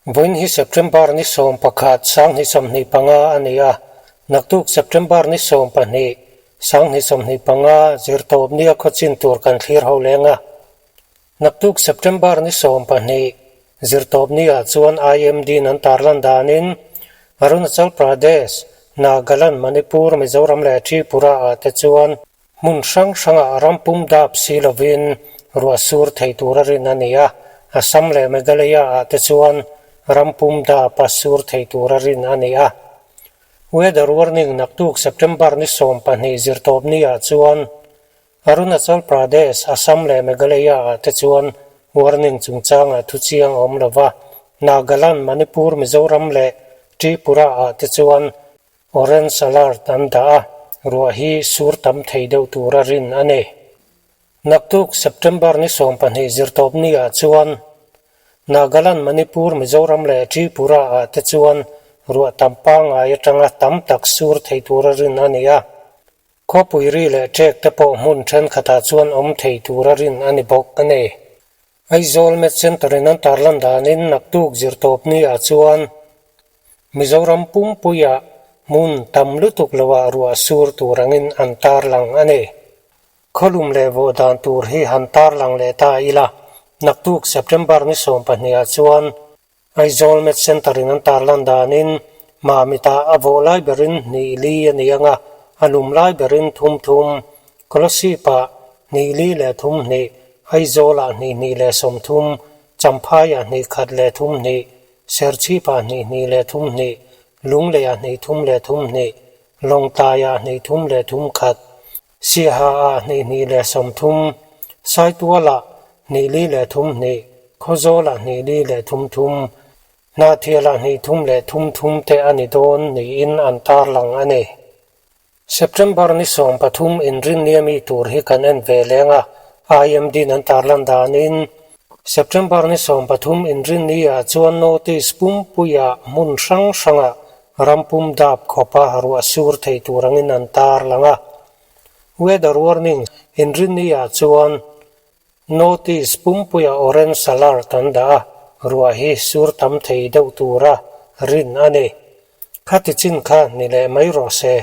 Vawiin hi September ni 11 2025 a ni a, naktuk September ni 12 2025 zirtawp nia khawchin tur kan thlir ho leng a. Naktuk September ni 12 zirtawp niah chuan IMD-in an tarlan danin Arunachal Pradesh, Nagaland, Manipur, Mizoram leh Tripura-ah te chuan Hmun hrang hrangah ram pum dap si lovin ruah sur thei tura rin a ni a, Assam leh Meghalaya-ah te chuan ram pum dap a sur thei tura rin a ni a. Weather warning naktuk September ni 12 zirtawp niah chuan Arunachal Pradesh, Assam leh Meghalaya-ah te chuan warning chungchangah thu chiang a awm lo va, Nagaland, Manipur, Mizoram leh Tripura-ah te chuan Orange alert an dah a, ruah hi sur tam thei deuh tura rin a ni. Naktuk September ni 12 zirtawp ni ah chuan Nagaland, Manipur, Mizoram leh Tripura ah te chuan ruah tam pangngai atanga tam tak sur thei tura rin a ni a. Khawpui ri leh ṭek te pawh hmun thenkhatah chuan awm thei tura rin a ni bawk a ni. Aizawl Met Centre in an tarlan danin naktuk zirtawp ni ah chuan Mizoram pumpuiah hmun tam lutuk loah ruah sur tur angin an tarlang a ni. Khawlum leh vawh dan tur hi han tarlang leh ta ila, naktuk September ni 12 ah chuan Aizawl Met Centre in an tarlan danin Mamitah a vawh lai berin hnih li a ni ang a, a lum lai berin thum thum, Kolasib-ah hnih li leh thum hnih, Aizawlah hnih hnih leh 30, Champhaiah hnih khat leh thum hnih, Serchhipah hnih hnih leh thum hnih, Lungleiah hnih thum leh thum hnih, Lawngtlaiah hnih thum leh thum khat, Siahaah hnih hnih leh 30, Saitualah hnih li leh thum hnih, Khawzawlah hnih li leh thum thum, Hnahthialah hnih thum leh thum thum te a ni dawn niin an tarlang a ni. September ni 13 inrinnia mi tur hi kan en ve leng a, IMD-in an tarlan danin September ni 13 inrinniah chuan notice pumpuiah hmun hrang hrangah ram pum dap khawpa ruah sur thei tur angin an tarlang a. Weather warning inrinniah chuan notice pumpuiah orange alert an dah a, ruah hi sur tam thei deuh tura rin a ni. Khati chin kha ni leh mai rawh se.